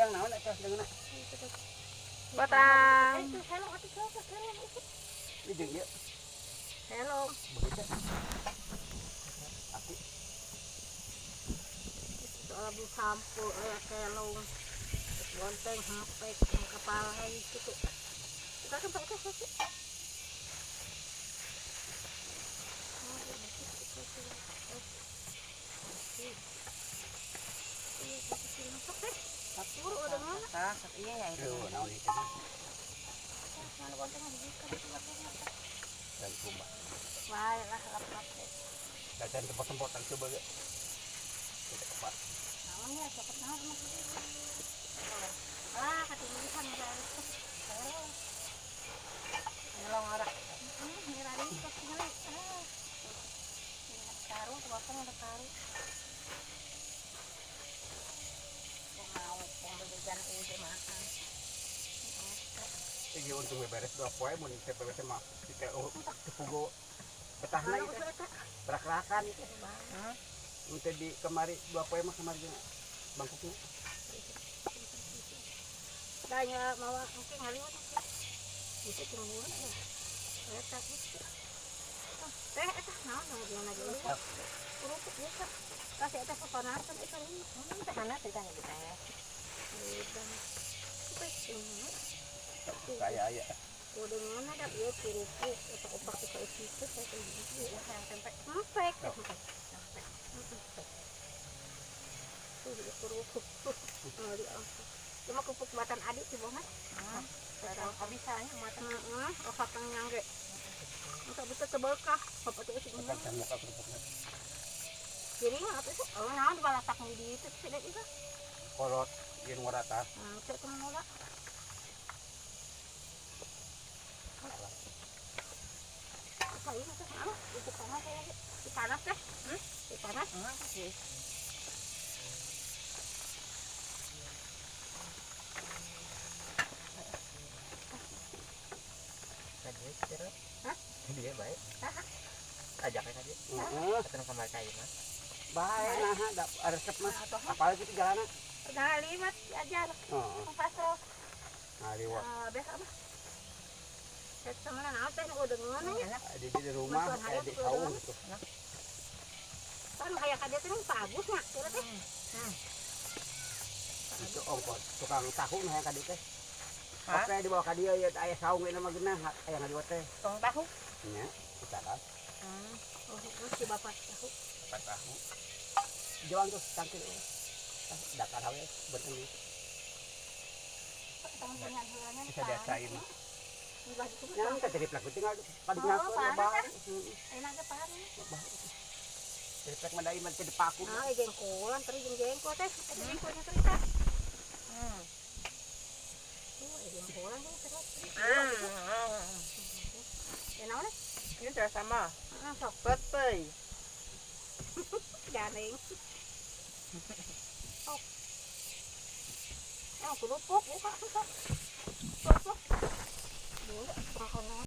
Wedang naon eta dengan Batang. Itu helong atuh sok helong itu. Ini jeung ieu. Helong. Begitu. Aki. Soal sampo aya kelong. Bonteng hempek kepala gitu. Kita kan pakai sih. Iya ya itu. Naon itu. Mana bonteng dibuka Dan kumbah. Bae lah lap-lap. Dan tempat-tempotan coba ge. Tidak tepat. Naon ya cepet naon mah. Ah, ketinggian guys. Nyelong ora. Heeh, kok tinggal. Ah. Karung kebakar ada karung. Mau pembelian udah makan. Iki untung beres dua poe mun teh beres mah teh pugo betahna ieu teh. Rak-rakan ieu teh. Mun teh di kemari dua poe mah kemari jeung bangkukna. Tanya mawa engke ngaliwat engke. Bisa cemburu ya. Eta gitu. Teh eta naon nu dina ge. Kerupuk biasa. Kasih eta kepanasan eta ini. Teh mana teh tanya kita ya. Kayak aya. Udah mana dah ieu kerupuk eta opak eta itu teh gitu. Yang tempe. Empek, empek. Tuh kerupuk. Cuma kerupuk buatan adik sih bohong. Heeh. Bisanya mata. Heeh, opak nyangge. Untuk bisa terbelkah, bapak tuh sih. Jadi apa sih? Oh, naon balatak di itu sih itu. Kolot yen ngorata. Cek temen ora. Apa ini teh? Anu, itu panas ya. Panas teh. Panas. Heeh, sih. Hah? Dia baik. Ajaknya tadi. Heeh. Ketemu kamar kayu mah. Bae nah, da resep mah. Apalagi itu jalanna. Nah, liwat ajar. Heeh. Pasal. Nah, liwat. Beres apa? Saya sama naon teh udah ngono nya. Di rumah kayak di saung gitu. Kan kayak ka dieu teh Pak Agus nya, kira teh. Itu ongkos tukang tahu nah ka dieu teh. Oke dibawa ka dieu ya aya saung ieu mah geunah aya ngaliwat teh. Tukang tahu? Nya, utara. Oh, si bapak tahu. Bapak tahu. Jalan tuh tangkil. Dakar hawe beuteung. Bisa diasain. Yang teh jadi plak tinggal padi ngaku bae. Enak ge pahan. Jadi plak mah mah teh dipaku. Ah, jengkolan teri jeung jengkol teh. Eta jengkolnya cerita. Tuh, jengkolan teh terus. Ya naon? Ini sudah sama. Heeh, sok peteuy. Garing. Oh. Eh, kerupuk buka sok. Sok. Sok.